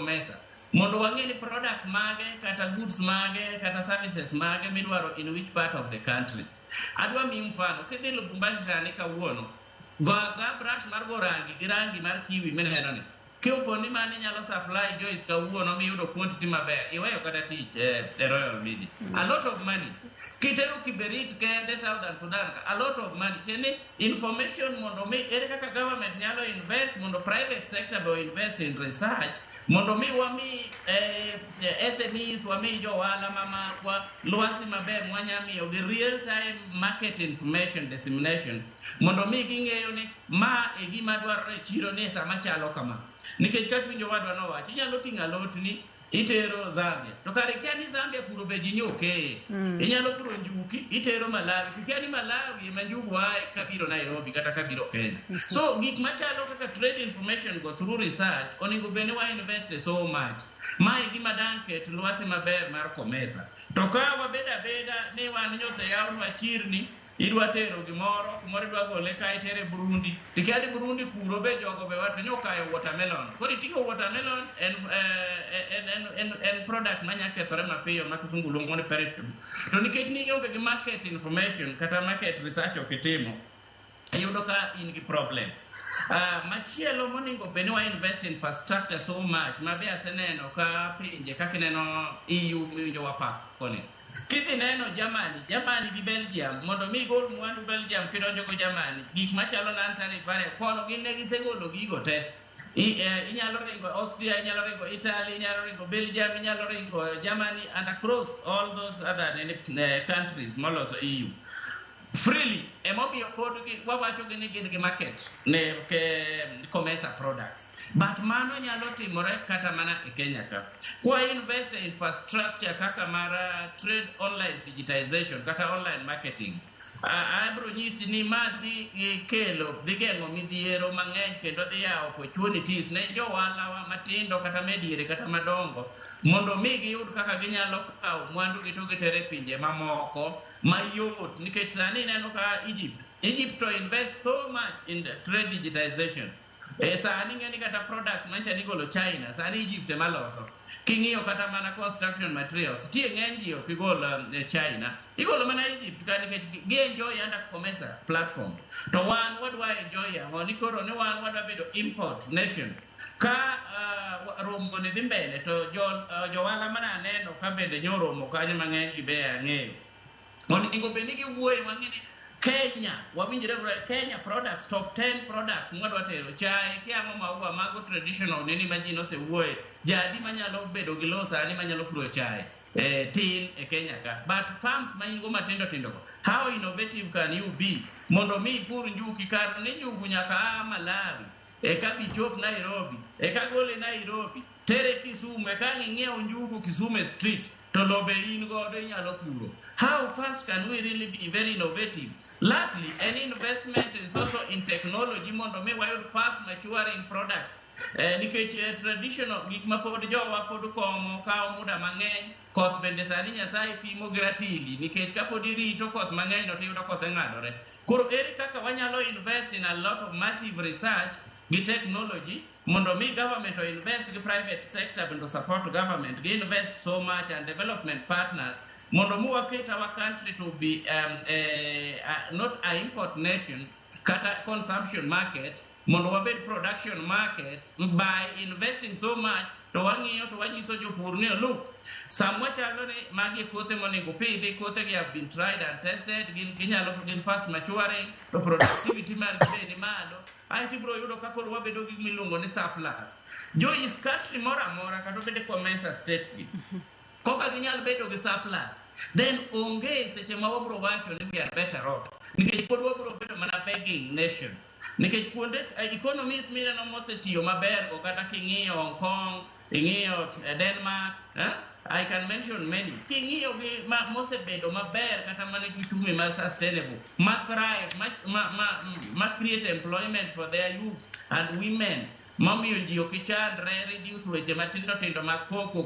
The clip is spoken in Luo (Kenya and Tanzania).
COMESA mondo wang'e ni products mage kata goods mage kata services mage midwaro in which part of the country. Adwa miyi mfano, kidhi Lubumbashi sani kawuono, go ga brush mar go rangi gi rangi mar kiwi mineno ni. Kiopo ni mano inyalo supply Joyce kawuono miyudo quantity maber, iweyo kata tich e Royal Media. A lot of money. Kitero kiberit kende Southern Sudan ka, a lot of money. Tiende information mondo mi ere kaka government nyalo invest mondo private sector be invest in research mondo mi wami SMEs, wami johala mamakwa lwasi maber mwanya miyo gi real time market information dissemination mondo mi ging'eyo ni ma e gima dwarore e chiro ni e sama chalo kama. Nikech kaka winjo wadwa nowacho, inyalo ting'o alotni itero Zambia. To kare ikia ni Zambia puro be ji nyokeye. Inyalo puro njuki itero Malawi. To ikia ni Malawi ema njugu ae kabiro Nairobi kata kabiro Kenya. So gik machalo kaka trade information go through research onego bed ni wa invest so much. Ma e gima dang' ket lwasi maber mar COMESA. To ka wabedo abeda ni wan nyoseyawnwa chirni, idwa tero gimoro kumoro, idwa gole ka itere Burundi, tikia ni Burundi kuro be jogo be wato nyokayo watermelon. Koro iting'o watermelon en, en product manya kethore mapiyo ma kisungu luongo ni perishable. To nikech ni ionge gi market information kata market research ok itimo, iyudo ka in gi problems. Machielo monego bed ni wa invest in infrastructure so much ma be aseneno ka pinje kaka ineno EU miwinjo wapako ni. Kidhi neno Germany, Germany gi Belgium, mondo mi igol mwandu Belgium kidonjo go Germany, gik machalo non-tariff barrier, kono gin ne gisegolo gigo te. Inyalo ringo Austria, inyalo ringo Italy, inyalo ringo Belgium, inyalo ringo Germany and across all those other countries moloso EU freely. Emomiyo pod wawacho gi ni gin gi market ne ke COMESA products. But mano nyalo timore kata mana e Kenya ka. Kwa invest e infrastructure kaka mar trade online digitization kata online marketing. Abro nyisi ni ma dhi kelo, dhi geng'o midhiero mang'eny kendo dhi yawo opportunities ne johala matindo kata mediere kata madongo mondo mi giyud kaka ginyalo kawo mwandu gi to gitere e pinje mamoko mayot. Nikech sani ineno ka Egypt to invest so much in the trade digitization. Sani ng'eni kata products mancha nigolo China, sani Egypt ema loso. King'iyo kata mana construction materials, tie ng'eny ji ok igol China, igolo mana Egypt ka nikech gi enjoy under COMESA platform. To wan wadwa enjoy ang'o? Ni koro ni wan wadwa bedo import nation. Ka romo ni dhi mbele to johala mana aneno ka bende nyoromo kanyo mang'eny gi be ang'eyo. Onego bed ni giwuoye wang'e ni Kenya, wawinjre gore Kenya products, top 10 products mwadwa tero, chae, kiang'o maua, mago traditional nini ma ji nosewuoye. Jadi manyalo bedo gi lowo sani manyalo puro chae tin e Kenya ka. But farms ma in go matindo tindo go, how innovative can you be mondo mi ipur njuki kar ni njugu nyaka a Malawi eka bichop Nairobi, eka gole Nairobi tere Kisumu, eka ang' ing'iew njugu Kisumu street to lobe in godo inyalo puro. How fast can we really be very innovative? Lastly, any investment is also in technology mondo mi wayud fast maturing products. Nikech traditional gik ma pod jowa pod komo kawo muda mang'eny, koth bende sani Nyasaye pimo gi ratili nikech kapod irito koth mang'eny to tiyudo koseng'adore. Koro ere kaka wanyalo invest in a lot of massive research gi technology mondo mi government o invest gi private sector bende support government gi invest so much and development partners mondo mi waket our country to be not a import nation kata consumption market, mondo wabed production market by investing so much. To wang'iyo to wanyiso jopur ni, look, samwa chalo ni magi e kothe monego pidhi, kothe gi have been tried and tested, gin ginyalo gin fast maturing to productivity margi be ni malo. Aeto ibiro yudo ka koro wabedo gi gimiluongo ni surplus. Jo is country moro amora kata obed COMESA states gi koka ginyal bedo gi surplus, then onge seche ma wabiro wacho ni we are better off, nikech pod wabiro bedo mana begging nation. Nikech kuonde economies mineno mosetiyo maber go, kata king'iyo Hong Kong, ing'iyo Denmark, eh? I can mention many. King'iyo gi ma, mosebedo maber kata mana uchumi ma sustainable, ma thrive, ma create employment for their youth and women, mamiyo ji ok chandre, reduce weche matindo tindo mag koko.